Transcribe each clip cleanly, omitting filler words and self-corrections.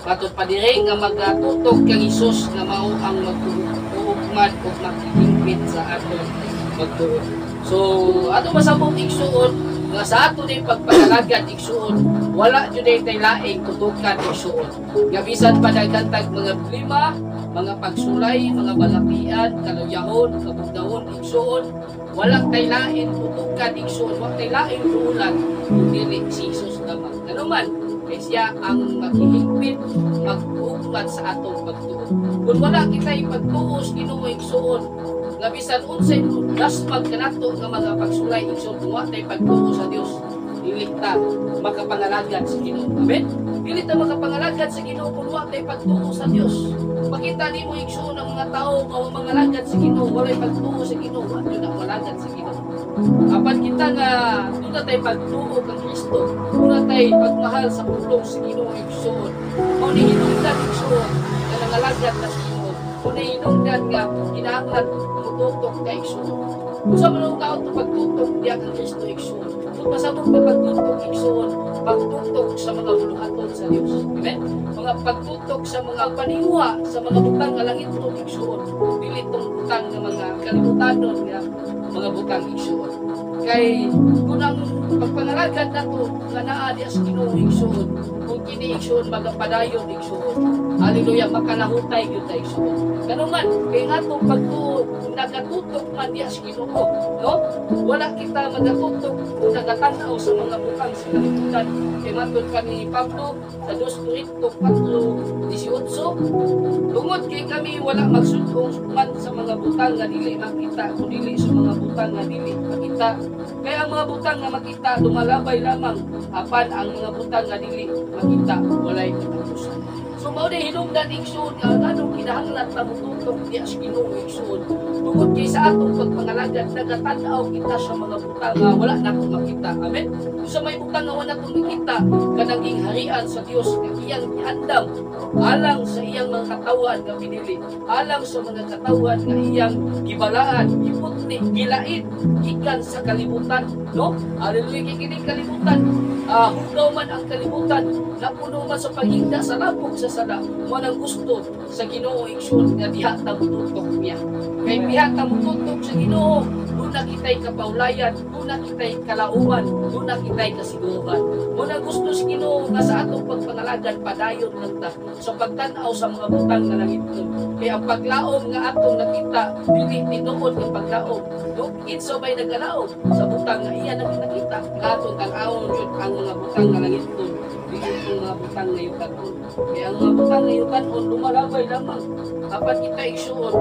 Matod pa diri nga magatutok kang Hesus nga mao ang magtuugmad ug maghihingpit sa atong pagtuo. So ato masabot, igsuon, nga sa ato din pagpangalagad, igsuon, wala jud tay laing tutukan, igsuon. Nga bisan pa daghan tag mga problema, mga pagsulay, mga balatian, kaluyahon, kabugdahon, igsuon, wala tay lain tutukan, igsuon, wala tay laing duulan kung dili si Jesus lamang. Ano man, kay siya ang maghihingpit, mag-ugmat sa atong pagtuo. Kung wala kita ipagtuo sa Ginoo, igsuon, nga bisan unsay dasmag kanato nga mga pagsulay, igsuon, kung wa tay pagtuo sa Dios, dili ta makapangalagad sa Ginoo. Amen? Dili ta makapangalagad sa Ginoo kung wa tay pagtuo sa Dios. Makita nimo, igsuon, ang mga tao nga wa mangalagad sa Ginoo, walay pagtuo sa Ginoo, wa jud ang malagad sa Ginoo. Apan kita nga duna tay pagtuo kang Kristo, duna tay pagmahal sa pulong sa Ginoo, igsuon. Mao ni hinungdan, igsuon, nga nangalagad ta sa Ginoo. Mao ni hinungdan nga kinahanglan mututok ka, igsuon. Kung sa man ang pagtutok diya kang Kristo, igsuon. Kung pasabot pa pagtutok, igsuon, pagtutok sa mga buluhaton sa Dios. Amen? Mga pagtutok sa mga paninguha, sa mga butang nga langit igsuon. Dili tong butang nga mga kalibutanon nga mga butang, igsuon. Kay kung ang pagpangalagad nato nga naa diya sa Ginoo, igsuon, kung kini, igsuon, magapadayon, igsuon. Hallelujah, makalahutay gyud ta, igsuon. Kano man kay nga atong pagtuo kung nagatutok man diya sa Ginoo, no? Wala kita magatutok kung nagatanaw sa mga butang sa kalibutan. Kay matod pa ni Pablo sa 2 Corinto 4:18, tungod kay kami wala magsudong man sa mga butang nga dili makita, kundi sa mga butang nga dili makita. Kaya ang mga butang nga makita lumalabay lamang, apan ang mga butang nga dili makita walay katapusan. So mao ni hinungdan, igsuon, nga nganong kinahanglan ta motutok diya sa Ginoo, igsuon. Tungod kay sa atong pagpangalagad nagatan-aw kita sa mga butang nga wala nato makita. Amen. Kung sa may butang nga wala nato makita, kanang gingharian sa Dios nga iyang giandam alang sa iyang mga katawhan nga pinili, alang sa mga katawhan nga iyang gibalaan, giputli, gilait gikan sa kalibutan, no? Hallelujah, kay kining kalibutan, hugaw man ang kalibutan, napuno man sa paghigda sa labog sa sala. Mo nang gusto sa Ginoo, igsoon, nga diha ta motutok niya. Kay diha ta motutok sa Ginoo, duna kitay kapaulayan, duna kitay kalauman, duna kitay kasiguruhan. Mo nang gusto sa Ginoo nga sa atong pagpangalagad padayon lang ta sa pagtan-aw sa mga butang nga langitnon. Kay ang paglaom nga atong nakita dili tinuod nga paglaom. No, kinsa may nagalaom sa butang nga iya nang nakita? Nga atong tan-awon jud ang mga butang nga langitnon, dili itong mga butang nga yutan-on. Kay ang mga butang nga yutan-on lumalabay lamang. Apan kita, igsuon,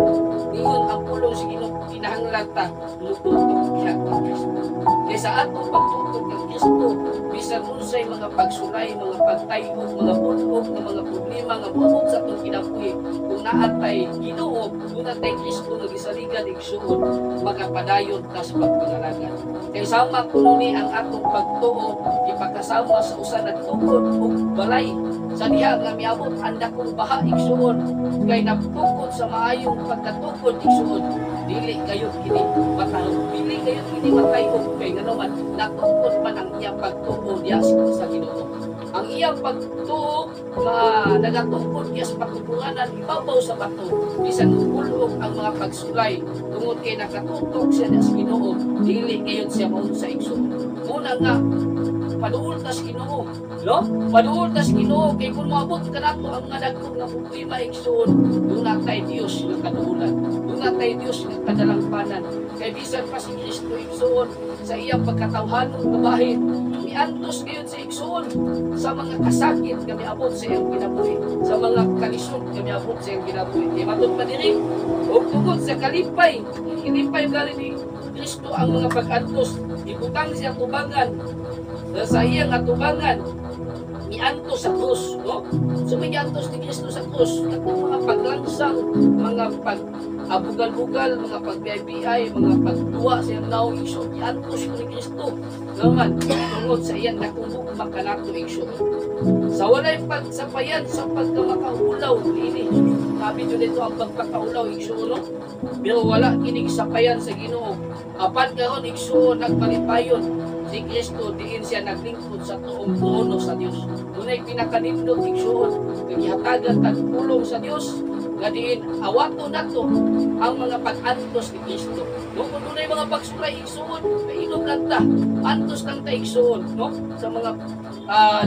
ningon ang pulong sa Ginoo, kinahanglan ta mututok diha kang Kristo. Kay sa atong pagtutok kang Kristo, bisan unsay mga pagsulay, mga pagtayog, mga bulog nga mga problema nga moabot sa atong kinabuhi, kung naa tay Ginoo, kung naa tay Kristo nga gisaligan, igsuon, makapadayon ta sa pagpangalagad. Kay sama kuno ni ang atong pagtuo ipakasama sa usa nagtukod og balay sa diha nga miabot ang dakong baha, igsuon. Kay nagtukod sa maayong pagkatukod, igsuon, dili kayo kini matahog, dili kayo kini matayog, kay ngano man natukod man ang iyang pagtuo diya sa Ginoo. Ang iyang pagtuo nga nagatukod diya sa patutunganan ibabaw sa bato, bisan hulog ang mga pagsulay, tungod kay nakatutok siya diya sa Ginoo, dili kayon siya maunsa, igsuon. Muna nga paduol ta sa Ginoo, no? Paduol ta sa Ginoo kay kung moabot kanato ang mga dagko nga problema, igsuon, duna tay Dios nga kaduolan, duna tay Dios nga kadalangpanan. Kay bisan pa si Kristo, igsuon, sa iyang pagkatawhanon nga bahin, miantos gayon sa igsuon sa mga kasakit nga miabot sa iyang kinabuhi, sa mga kalisod nga miabot sa iyang kinabuhi. Kay matod pa diri, ug tungod sa kalipay, kilipay gali ni Kristo ang mga pag-antos, ibutang siya tubangan sa iyang atubangan miantos sa krus, no? So may giantos ni Kristo sa krus katong mga paglangsang, mga pag abugal-bugal, mga pagbiay-biay, mga pagduwa sa iyang naong, igsoon, giantos ko ni Kristo naman tungod sa iyang dakong gugma kanato, igsoon. Sa walay pagsapayan sa pagkamakaulaw niini. Sabi jud dito ang pagpakaulaw, igsoon, no? Pero wala kini gisapayan sa Ginoo. Apan karon, igsuon, nagmalipayon si Kristo diin siya naglingkod sa tuong trono sa Dios. Dunay pinakanindot, igsuon, nga. Nag-alagad tag pulong sa Dios nga diin awato nato ang mga pag-antos ni Kristo. No, kung dunay mga pagsulay, igsuon, kainom lang ta, antos lang ta, igsuon, no? Sa mga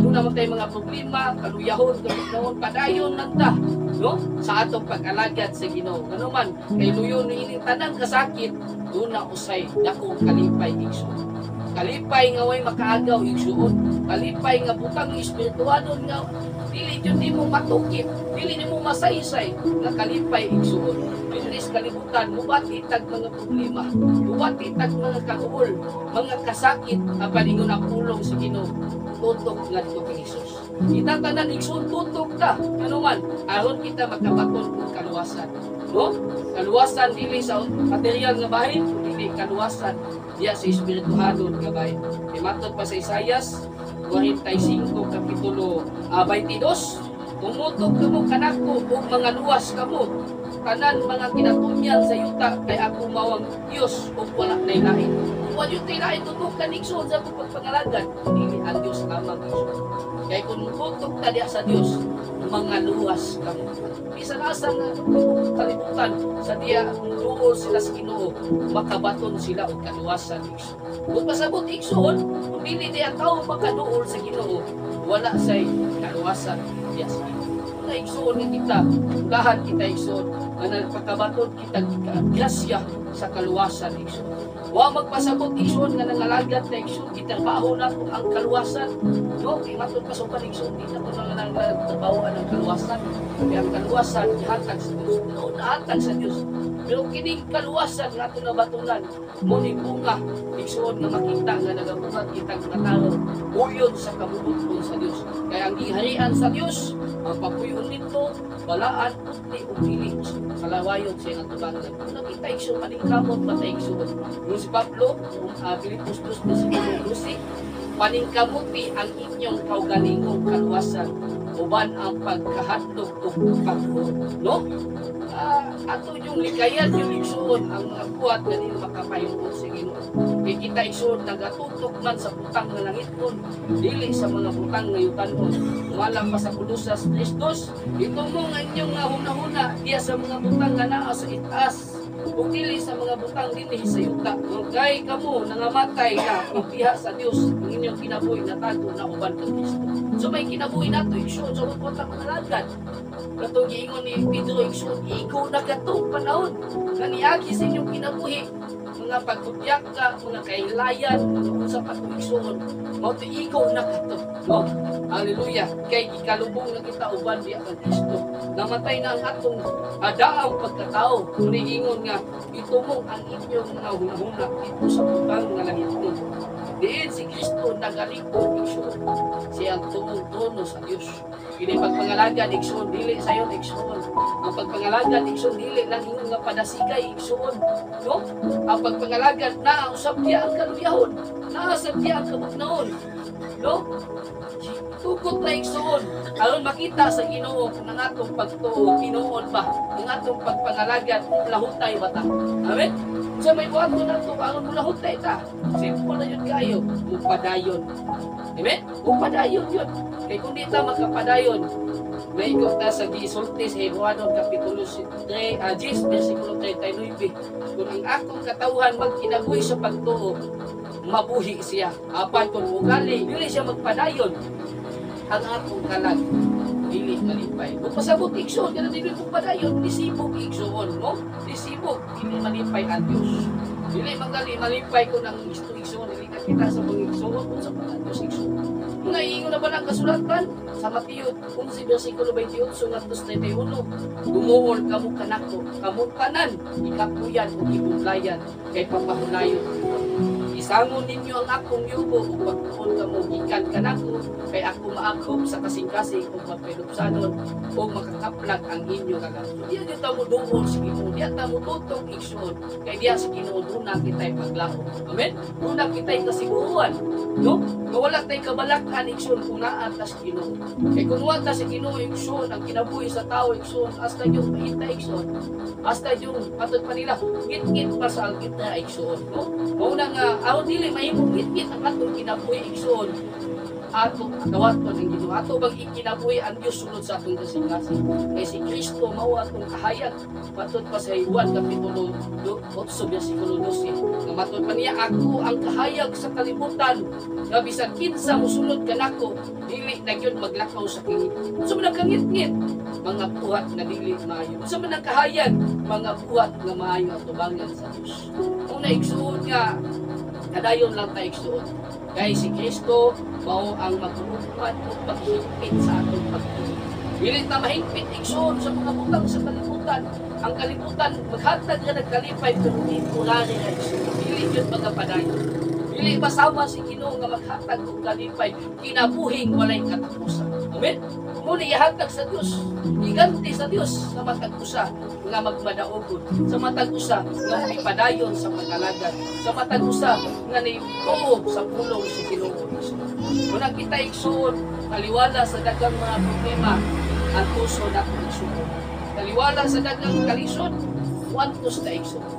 doon naman tayo mga problema, kaluyahon, kabugnaon, padayon lang ta, no? Sa atong pag-alagad sa Ginoo. Ngano man, kay luyo ni ining tanang kasakit, doon na usay dakong kalipay, igsuon. Kalipay nga way makaagaw, igsuon. Kalipay nga butang espiritualon nga dili jud nimo matukip, dili nimo masaysay nga kalipay, igsuon. Dinhi sa kalibutan, mubati tag mga problema, mubati tag mga kaluol, mga kasakit, apan ingon ang pulong sa Ginoo, tutok ngadto kang Hesus. Kita tanan, igsuon, tutok ta. Ano man, aron kita makabaton og kaluwasan. No? Kaluwasan dili sa material nga bahin, dili kaluwasan diya sa espirituhanon nga bahin. E matod pa sa Isayas 45 kapitulo 22, "Tumutok kamo kanako ug mga luwas kamo, tanan mga kinatumyan sa yuta, kay ako mao ang Dios ug wala nay lain." Kung wa gyud lain tutukan, igsoon, sa atong pagpangalagad, dili ang Dios lamang, igsoon. Kay kung tutok ta diha sa Dios, mga luwas kamo. Bisan asa nga kalibutan sa diya duol sila sa Ginoo, makabaton sila og kaluwasan, igsoon. Kung pasabot, igsoon, kung dili di ang tao makaduol sa Ginoo, wala say kaluwasan diya sa Ginoo. Na igsoon nga kita, ulahan kita, igsoon, nga nagpakabaton kita grasya sa kaluwasan, igsoon. Wa magpasabot, igsoon, nga nangalagad na, igsoon, gitrabaho nato ang kaluwasan. No, kay matod pa sa uban, igsoon, di na ko nang trabaho ang kaluwasan. Kaya ang kaluwasan gihatag sa Dios. No, nahatag sa Dios. Pero kining kaluwasan nga ato nabatunan, mo ni bunga, igsoon, nga makita nga nagabuhat kitang mga tao uyon sa kabubut-on sa Dios. Kaya ang giharian sa Dios, ang papuyon nito, balaan, puti ug dili kalawayon sa iyang atubangan. Kung nakita, igsoon, paningkamot ba ta, igsoon? Yung si Pablo, Filipos 2, versikulo 12, "Paningkamuti ang inyong kaugalingong kaluwasan uban ang pagkahadlok ug paghuot," no? Ato yung likayan yung, igsuon, ang mga buhat nga dili makapahimuot sa Ginoo. Kay kita, igsuon, nagatutok man sa butang nga langiton, dili sa mga butang nga yutanon. Wala pa sa Kolosas 3:2, "Itumong ang inyong nga hunahuna diya sa mga butang nga naa sa itaas ug dili sa mga butang dinhi sa yuta. Kay kamo nangamatay na ug diha sa Dios ang inyong kinabuhi natago na uban kang Kristo." So may kinabuhi nato, igsoon, sa mga mga alagad. Katong giingon ni Pedro, igsoon, igo na katong panahon nga niagi sa inyong kinabuhi, mga pagkudyak ka, mga kahilayan, mga unsa pa to, igsoon, mao to igo na kato, no? Hallelujah. Kay gikalubong na kita uban diya kang Kristo. Namatay na ang atong daang pagkatao. Kung ingon nga itumong ang inyong mga hunahuna dito sa butang nga langit. Diin si Kristo nagalikod, igsoon. Siya ang tuong trono sa Dios. Kini pagpangalagad, igsoon, dili sayon, igsoon. Ang pagpangalagad, igsoon, dili lang ingon nga padasigay, igsoon. No? Ang pagpangalagad naa usab diya ang kaluyahon, naa usab diya ang kabugnaon. No? Tukot na, igsoon, aron makita sa Ginoo kung ang atong pagtuo tinuod ba, ang atong pagpangalagad lahutay ba ta. Amen. Sa may buhaton nato aron mulahutay ta? Simple na yun kayo, mupadayon. Amen? Mupadayon yun. Kay kung di ta makapadayon, maigo ta sa gisulti sa Hebrewanon kapitulo 3, 10, versikulo 39. "Kung ang akong katawhan magkinabuhi sa pagtuo, mabuhi siya. Apan kung ugali, dili siya magpadayon, ang akong kalag dili malipay." Kung pasabot, igsoon, kana dili mo padayon, nisibog, igsoon, no? Nisibog, dili malipay ang Dios. Dili magali malipay kung ang isto, igsoon, dili ka kita sa mga igsoon kung sa mga Dios, igsoon. Nga ingon na ba ang kasulatan sa Mateo 11 versikulo 28 ngadto sa 31, "Gumuol kamo kanako, kamo tanan ikapuyan ug gibublayan, kay papahulayon. Isangon ninyo ang akong yugo ug magtuon kamo gikan kanako, kay ako maakop sa kasing-kasing ug magpilupsanon ug makakaplag ang inyo kalag." So diya gyud ta mo duol sa Ginoo, diya ta mo tutok, igsoon, kay diya sa Ginoo duna kita'y paglaom. Amen? Duna kita'y kasiguruan, no? Nga wala tay kabalakan, igsoon, kung naa ta sa Ginoo. Kay kung wa ta sa Ginoo, igsoon, ang kinabuhi sa tao, igsoon, hasta yung paita, igsoon. Hasta yung matod pa nila, ngit-ngit pa sa alkitra, igsoon, no? Mao na nga aron dili mahimong ngit-ngit ang atong kinabuhi, igsoon. Ato dawaton ang Ginoo. Ato bang ikinabuhi ang Dios sulod sa atong kasing-kasing. Kay si Kristo mao atong kahayag. Matod pa sa Juan kapitulo 8 bersikulo 12. Nga matod pa niya, "Ako ang kahayag sa kalibutan nga bisan kinsa mosulod kanako dili na gyud maglakaw sa kangit." Unsa man ang kangitngit? Mga buhat nga dili maayo. Unsa man ang kahayag? Mga buhat nga maayo atubangan sa Dios. Kung naigsuon nga kadayon lang ta, igsuon. Kay si Kristo mao ang maghuhukman o paghigpit sa atong pagtuo. Dili ta mahigpit, igsuon, sa mga butang sa kalibutan. Ang kalibutan maghatag nga nagkalipay pero temporary na, igsuon. Dili gyud magapadayon. Dili basama si Ginoo nga maghatag og kalipay, kinabuhing walay katapusan. Amen. Muna ihatag sa Dios, giganti sa Dios sa matag usa nga magmadaogon, sa matag usa nga mipadayon sa pag-alagad, sa matag usa nga nituo sa pulong sa Ginoo. Muna kita, igsuon, kaliwala sa daghang mga problema, ang tuso nato, igsuon. Kaliwala sa daghang kalisod, muantos ta, igsuon.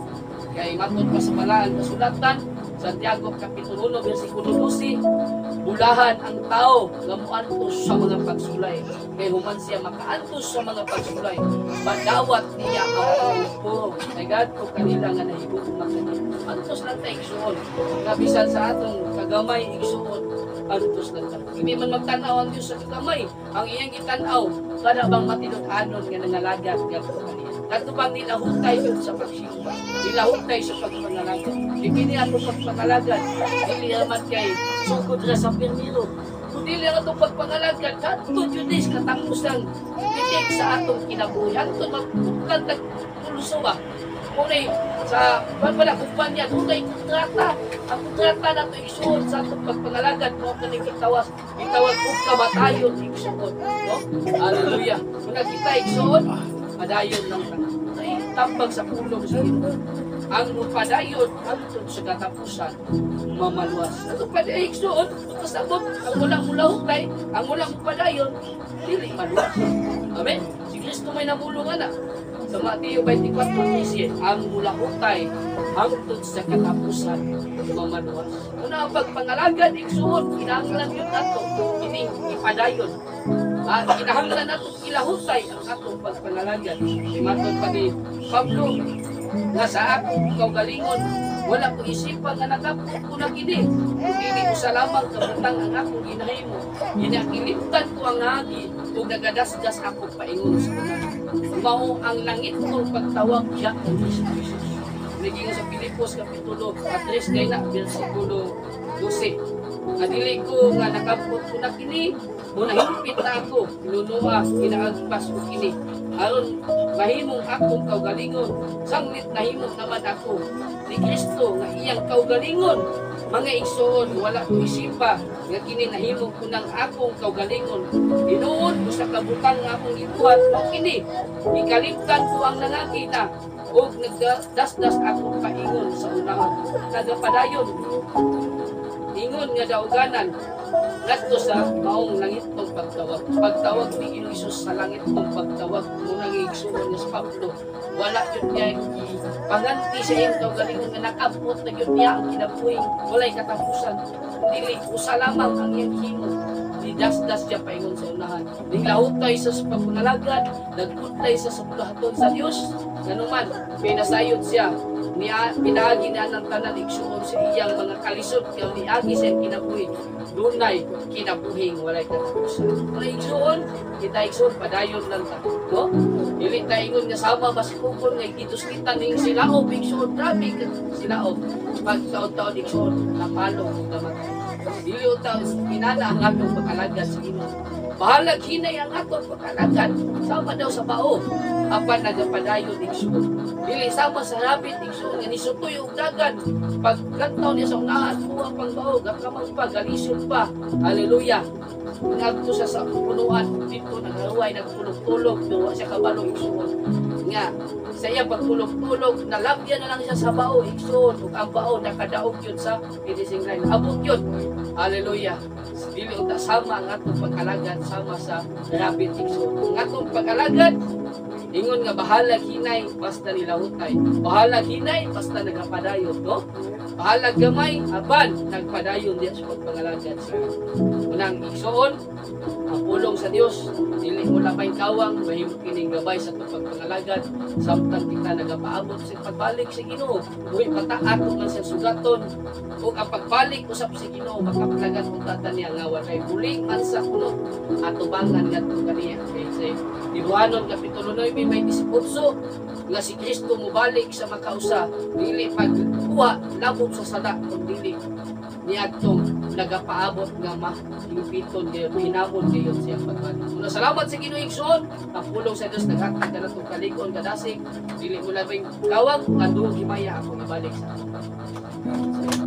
Kay matod pa sa balaan kasulatan, Santiago Kapitulo 1, versikulo 12, bulahan ang tao nga muantos sa mga pagsulay. Kay human siya makaantos sa mga pagsulay, madawat niya ang puro. Kay gadto kanila nga nahigugma kaniya. Antos lang ta, igsuon. Nga bisan sa atong kagamay, igsuon, antos lang ta. Hindi man magtan-aw ang Dios sa kagamay. Ang iyang gitan-aw, kada bang matinud-anon nga nangalagad ngadto kaniya. Kadto bang nilahutay yun sa pagsimba, nilahutay sa pagpangalagad. Di kini ato pagpangalagad, dili naman kay sugod ra sa Pirmiro. Kung dili ang atong pagpangalagad, kadto jud is katapusang titik sa atong kinabuhi. Anto magbukan tag pulso ba? Kunay sa wala kumpanya, dunay kontrata. Ang kontrata nato, igsuon, sa atong pagpangalagad mo kani gitawas, gitawag og kamatayon, igsuon, no? Hallelujah. Kung kita, igsuon, padayon lang ta. Ay tambag sa pulong sa Ginoo. Ang mupadayon hangtod sa katapusan, mamaluwas. Ano pa di, igsuon, kasabot, ang walang mulahutay, ang walang mupadayon, dili maluwas. Amen? Si Kristo may namulong ana. Sa Mateo 24:13, ang mulahutay hangtod sa katapusan, mamaluwas. Una ang pagpangalagad, igsuon, kinahanglan yun nato, ini ipadayon. Kinahanglan nato ilahutay ang atong pagpangalagad. Matod pa ni Pablo, nga sa akong kaugalingon, wala ko isipan nga nakapot ko na kini. Dili ko sa lamang kabutang ang akong ginahimo. Ginakilimtan ko ang hagi ug nagadasdas ako paingon sa una. Mao ang langit kong pagtawag siya kang Kristo Jesus. Naging sa Filipos Kapitulo 3 kay na versikulo 12. Nga dili ko nga nakabot ko na kini, mo nahimpit na ako, lunua, ginaagpas ko kini. Aron mahimong akong kaugalingon, sanglit nahimo naman ako ni Kristo nga iyang kaugalingon. Mga igsoon, wala ko isipa nga kini nahimo ko ng akong kaugalingon. Tinuod ko sa kabutang nga akong gibuhat mao kini. Gikalimtan ko ang nangakita ug nagdasdas ako paingon sa unahan. Nagapadayon ingon nga dauganan ngadto sa maong langitong pagtawag. Pagtawag ni Ginoong Hesus sa langitong pagtawag mo nang igsuon ni Pablo. Wala jud niya panganti sa iyang kaugalingon nga nakabot na gyud niya ang kinabuhi walay katapusan. Dili usa lamang ang iyang himo. Didasdas siya paingon sa unahan. Nilahutay sa pagpangalagad, nagputlay sa bulahaton sa Dios. Nganuman, pinasayod siya niya, pinaagi niya ng tanan, igsuon, sa iyang mga kalisod nga niagi sa iyang kinabuhi. Dunay kinabuhing walay katapusan. Mga igsuon, kita, igsuon, padayon lang ta. No? Dili ta ingon nga sama ba si Kukon nga gituslitan ning silaob, igsuon, grabe ka silaob. Pag taon-taon, igsuon, napalo ug namatay. Dili ta inana ang atong pag-alagad sa Ginoo. Bahalag hinay ang atong pag-alagad, sama daw sa bao, apan nagapadayon, igsuon. Dili sama sa rabit, igsuon, nga nisutoy og dagan. Pag lantaw niya sa unahan, kuha pang bao, gakamang pa, galisod pa. Hallelujah. Ngadto siya sa punuan, dito nagaruay, nagtulog-tulog, duwa siya kabalo, igsuon. Nga, sa iya pagtulog-tulog, nalabyan na lang siya sa bao, igsuon, ug ang bao nakadaog yun sa finishing line. Abot yun. Hallelujah. Dili unta sama ang atong pag-alagad sama sa rabbit, igsuon. Ang atong pag-alagad, ingon nga bahalag hinay basta nilahutay. Bahalag hinay basta nagapadayon, no? Bahalag gamay, apan nagpadayon diya sa pagpangalagad sa unang igsoon. Ang pulong sa Dios dili mo labay kawang, mahimo kining gabay sa atong pagpangalagad samtang kita nagapaabot sa pagbalik sa Ginoo. Buhi pa ta, ato man siyang sugaton, ug ang pagbalik usab sa Ginoo, makapalagan unta ta niya nga walay buling man sa kuno atubangan ngadto kaniya. Kay sa Hebreohanon kapitulo 9 may 18 nga si Kristo mobalik sa makausa, dili pagkuha labot sa sala, kun dili niadtong nagapaabot nga mahimpiton gayon, hinamon gayon siyang pagbalik. Una, salamat sa Ginoo, igsoon. Ang pulong sa Dios naghatag kanatong kalig-on, kadasig, dili mo labing kawang, ang duhog himaya ako ibalik sa ako.